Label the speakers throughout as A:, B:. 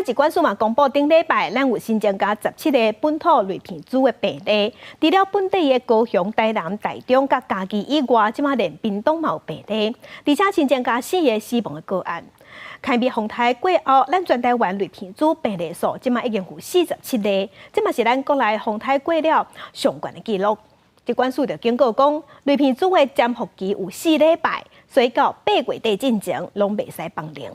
A: 且疾管署嘛公布頂禮拜，咱有新增加17个本土類鼻疽的病例，除了本地的高雄、台南、台中佮嘉義以外，這馬連屏東嘛有病例，而且新增加四个死亡的個案。開密風颱過後，咱全台灣類鼻疽病例數這馬已經有47例，這嘛是咱國內風颱過了上懸的紀錄。疾管署就警告講，類鼻疽的潛伏期有4禮拜，所以到8月底進前攏袂使放任。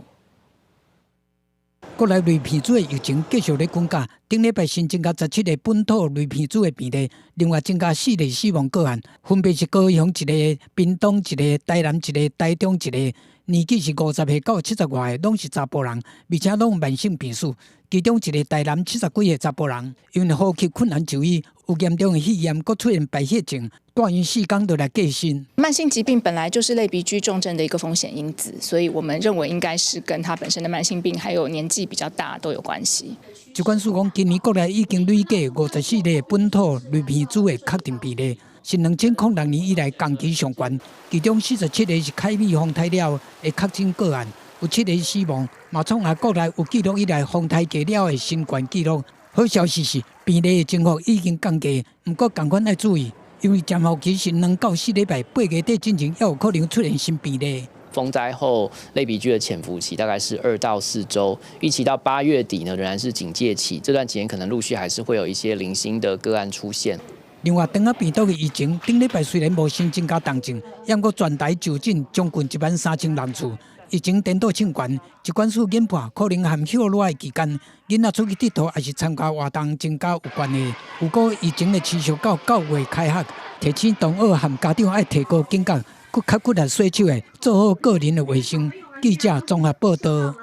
B: 國內類鼻疽的疫情繼續咧滾加，頂禮拜新增加十七个本土類鼻疽的病例，另外增加四例死亡個案，分別是高雄一个、屏東一个、台南一个、台中一个，年紀是50歲到70外歲，攏是查埔人，而且攏有慢性病史。其中一个台南70幾歲查埔人，因為呼吸困難就醫，有嚴重的肺炎，閣出現敗血症，住院4工就來過身。
C: 慢性疾病本來就是類鼻疽重症的一個風險因子，所以我們認為應該是跟他本身的慢性病還有年紀比較大都有關係。
B: 疾管署講，今年國內已經累計54例本土類鼻疽的確定病例，是2006年以來同期上懸。其中47个是凱美風颱了的確診個案，有七个死亡，嘛創下國內有記錄以來風颱過了的新懸紀錄。好消息是，病例的增幅已經降低，毋過仝款愛注意，因為潛伏期是2到4禮拜，8月底進前猶有可能出現新病例。
D: 風災後類鼻疽的潛伏期大概是2到4週，預期到8月底呢，仍然是警戒期，這段期間可能陸續還是會有一些零星的個案出現。
B: 另外，腸仔病毒的疫情，頂禮拜雖然無新增加重症，毋過全台就診將近1萬3千人次，疫情顛倒衝懸，疾管署研判可能和歇熱的期間，囡仔出去𨑨迌抑是參加活動增加有關係。如果疫情會持續到9月開學，提醒同學和家長愛提高警覺，閣較骨力洗手的，做好個人的衛生。記者綜合報道。